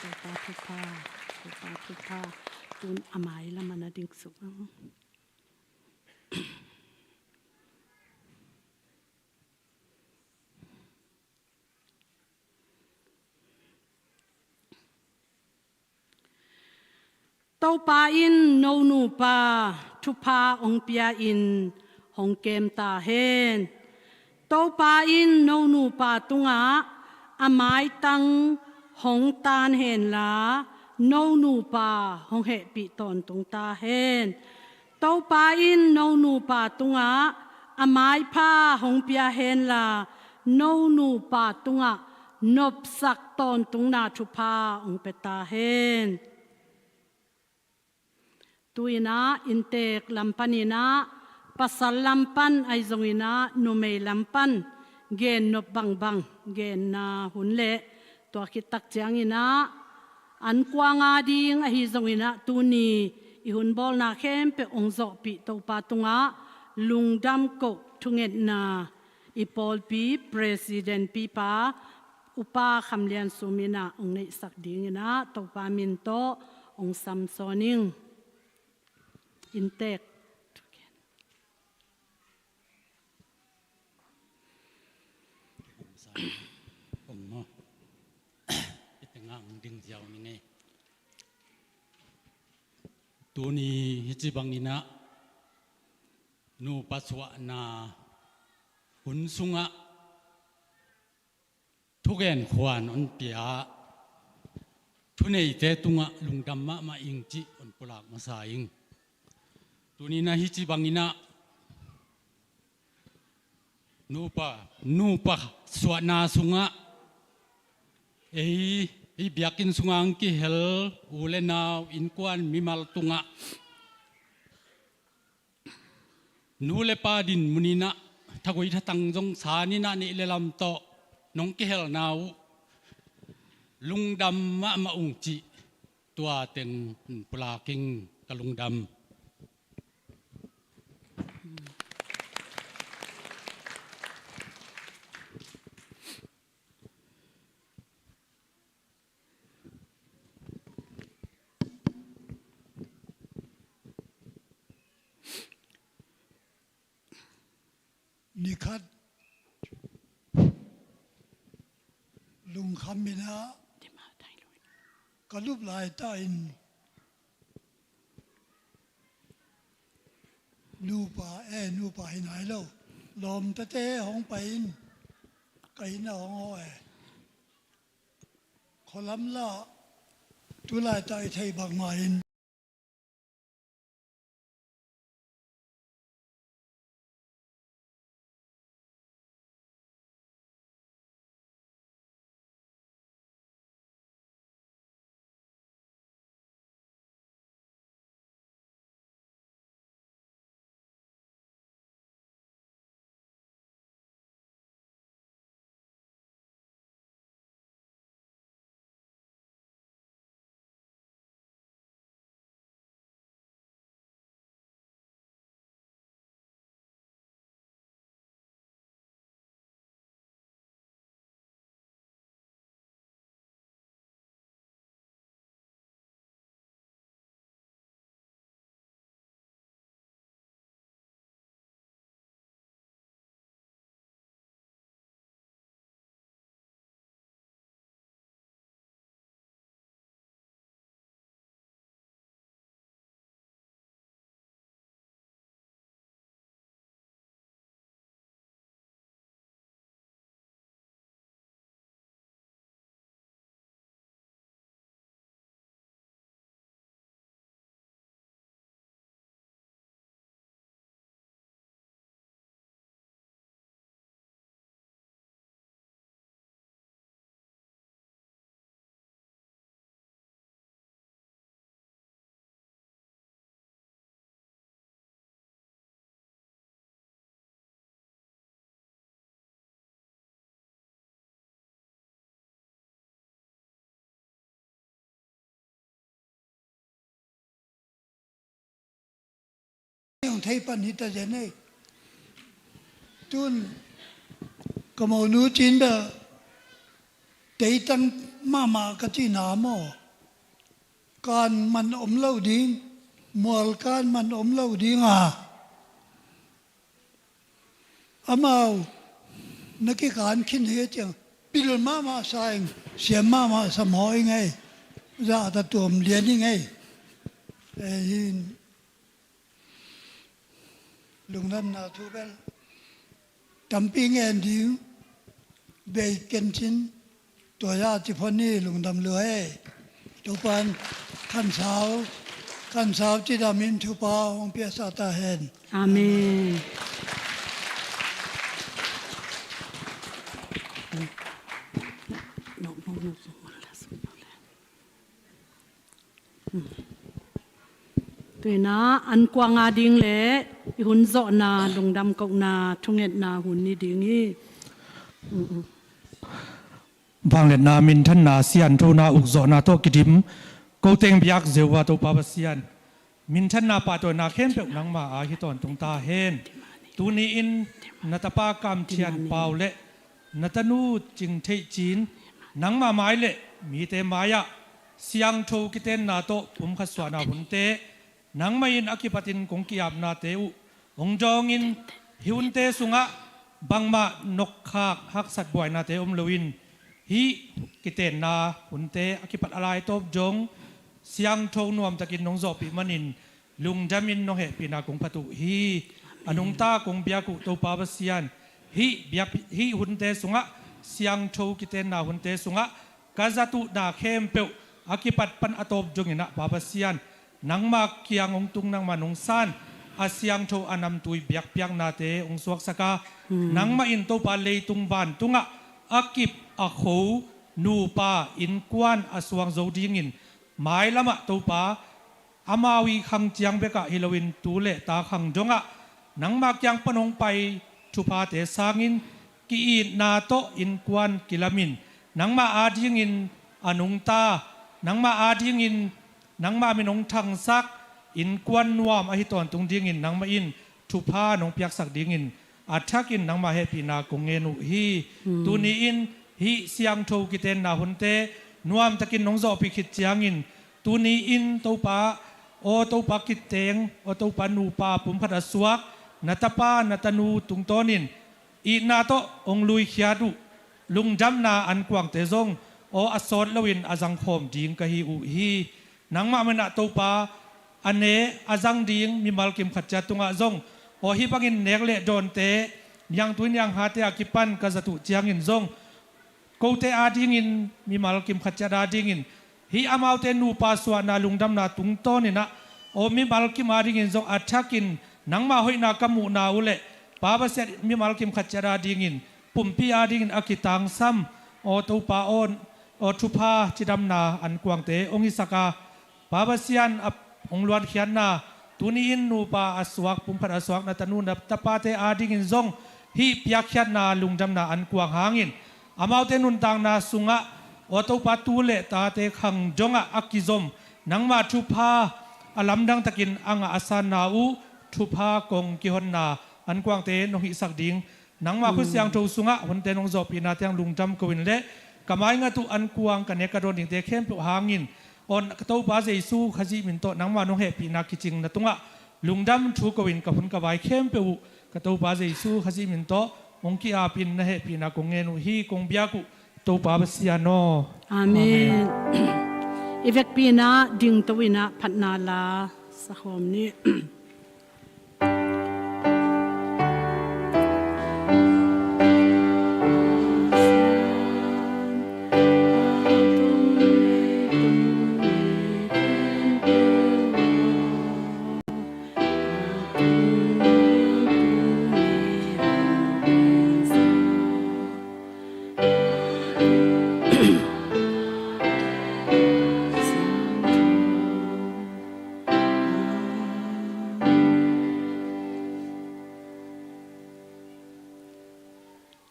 Topa thupha, Topa thupha. Tun a mai lamah na ding suk ang. Topa in no nupa thupha hong pia-in hong kem ta hen. Topa in no nupa tungah a maitang hong taan henla, no nupa hong hehpih tawntung ta hen. Topa in no nupa tungah a maipha hong pia henla, no nupa tungah nopsak tawntungna thupha hong pia ta hen. Tu-in ah inntek lam panin ah, pasal lam pan ahi zongin ah numei lam pan gennop bangbang genna hun le tua khit tak ciangin ah an kuang a ding ahi zongin ah tuni i hun bawlna khempeuh hong zawhpih Topa tungah lungdam koh thungetna i pawlpi president pipa Upa Kham Lian Sum in ah hong neihsak dingin ah Topa min tawh hong samsawn ing. Inntek. ding ziau ning ei. Tuni hih ci bangin ah nupa suahna hun sungah thugen khuan hong pia thuneite tungah lungdam mahmah ing cih hong pulak masa ing. Tuni na hih ci bangin ah nupa, nupa suahna sungah ei, ei biakinn sungah hong kihel u le nau, innkuan, mimal tungah nu le pa din muninah thagui thatang zong saninah neih le lam tawh nong kihelna uh lungdam mahmah ung cih tua teng pulak ing, ka lungdam. Nikhat lungkham in ah ka lup laitakin nupa, eh, nupa hi nai lo, lawmtate hong pai in ka inn ah hong haw e. Khualam lah tu laitak i theih bangmah in Hong thei pan hi ta zen ei. Tun ka monu cin bel teitang mahmah ka cihna maw? Kan man om lo ding, mual kan man om lo ding a, amau na kikan khin hi ciang pil mahmah sa ing, siam mahmah sa maw ing ei. Zahta tuam lian ing ei. Ei hin lungdamna thu bel tampi ngen ding bei kencin tua ya ci phon ni. Lungdam lua ei. Topan khansau, khansau cidam in thupha hong piasa ta hen. Amen. Tuina an kuang a ding le i hun zawhna lungdam kohna thungetna hun ni ding hi. Vangliatna, minthanna, sianthona, ukzawhna tawh kidim ko teng biak Jehovah Topa Pasian, minthanna pahtawina khempeuh nangma a hi tawntung ta hen. Tuni-in na tapa Kamthian Pau le na tanu Cing Theih Cin nangma mai le mite mai-ah siangtho kitenna tawh pumkhat suahna hunte nangmah in a kipatin kong ki-apnate uh hong dawngin, hih hunte sungah bangmah nokkhak haksat buainate om loin Hih kitenna hunte a kipat a lai tawp dong siangtho nuamtakin nong zawhpih manin lungdamin nong hehpihna kong phat uh hi. A nungta kong biak uh Topa Pasian, hih biak, hih hunte sungah, siangtho kitenna hunte sungah ka zat uhna khempeuh a kipat pan a tawp donginah Pa Pasian, nangma kiang hong tung, nangma nong san a siangtho a namtui biakpiaknate hong suaksak a, nangmah in Topa leitung vantungah a kip a kho nupa innkuan a suang zo dingin, mailamah Topa, amau ii khang ciang bekah hi loin tu le ta khang dongah nangma kiang pan hong pai thuphate sangin ki-itna tawh innkuan kilamin, nangma adingin a nungta, nangma adingin nangma min hong thangsak innkuan nuam ahi tawntung dingin nangmah in thupha nong piaksak dingin a thakin nangma hehpihna kong ngen uh hi. Tuni-in hih siangtho kitenna hunte nuamtakin nong zawhpih khit ciangin, tuni-in Topa, aw Topa kiteng, aw Topa nupa pumkhat a suak na tapa na tanu tungtawnin itna tawh hong luikhiat uh lungdamna ankuangte zong aw a sawt loin a zangkhawm ding ka hi uh hi. Nangmah minah Topa, a ne a zang ding mimal kimkhat ciat tungah zong aw hih bangin nek le dawnte, niangtui nianghate a kipan ka zat uh ciangin zong, kote adingin, mimal kimkhat ciat adingin, hih amaute nupa suahna lungdamna tungtawninah aw mimal kim adingin zong a thakin nangma hoihna ka muhna uh le Pa Pasian, mimal kimkhat ciat adingin, pumpi adingin a kitangsam aw Topa aw, aw thupha cidamna ankuangte hong hisak a, Pa Pasian a hong luankhiatna, tuni-in nupa a suak, pumkhat a suak na tanu na tapate adingin zong hih piakkhiatna lungdamna ankuang hangin amaute nuntakna sungah aw Topa tu le tate khang dongah a kizom nangma thupha a lamdangtakin a ngah a sanna uh thupha kong kihonna ankuangte nong hihsak ding, nangma khut siangtho sungah hunte nong zawhpihna tiang lungdam ko in le ka maingat uh ankuang ka nek ka dawn dingte khempeuh hangin, aw ka Topa Jesu Khazih min tawh nangma nong hehpihna kicing na tungah lungdam thu ko in ka hun ka vai khempeuh uh ka Topa Jesu Khazih min tawh hong ki-apin na hehpihna kong ngen uh hi. Kong biak uh Topa Pasian aw. Amen. I vekpi inah dingto inah phatna la sakhawm ni.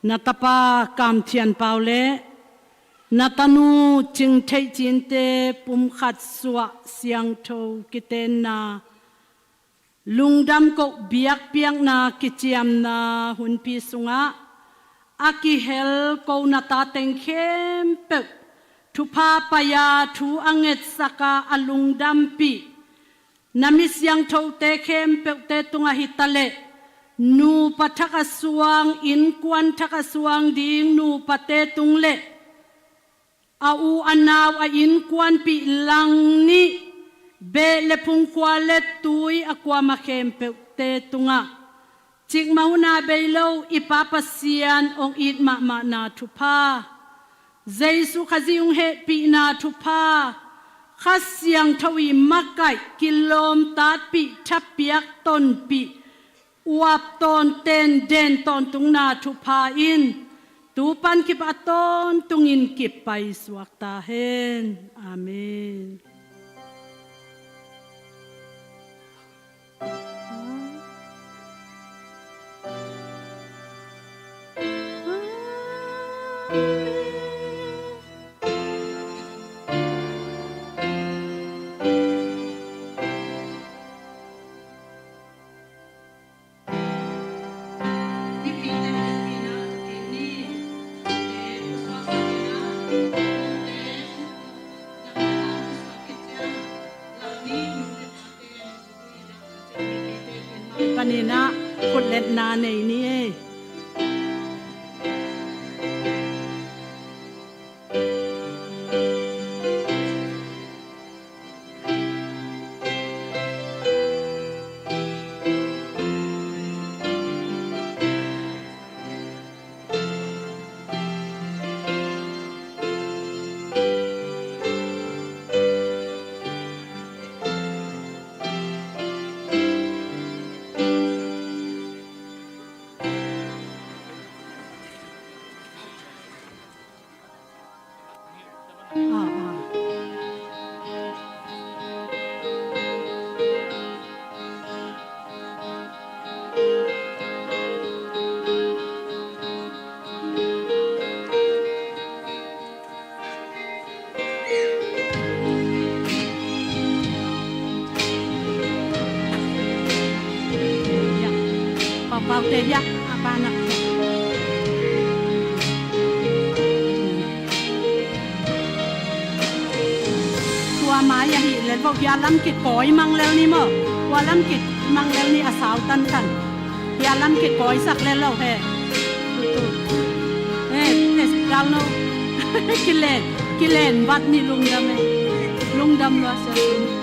Na tapa Kam Thian Pau le na tanu Cing Theih Cinte pumkhat suah siangtho kitenna lungdam koh biakpiakna kiciamna hunpi sungah a kihel ko na tateng khempeuh thupha pai-a thu a ngetsaka a lungdampih na mi siangthote khempeuhte tungah hitaleh nupa thak a suang, innkuan thak a suang ding nupate tung le a u a nau a innkuanpih lang nih beh le phungkhua le tui a kuama khempeuhte tungah cikmah huna bei lo i Pa Pasian hong it mahmahna thupha, Jesu Khazih hong hehpihna thupha, Kha Siangtho i makaih kilawm tatpih thapiak tonpih uap tawnten den tawntungna thupha in tu pan kip a tawntungin kip paisuak ta hen. Amen. Paninah khutletna nei ni ei. Paute hiah a panak. Tua mai ahih lel vo, hia lam kikawi mang lel ni maw. Hua lam ki mang lel ni a sau tantan. Hia lam kikawisak lel lo he. He, tes gal no. Kilen, kilen vat ni lungdam he. Lungdam lua sia.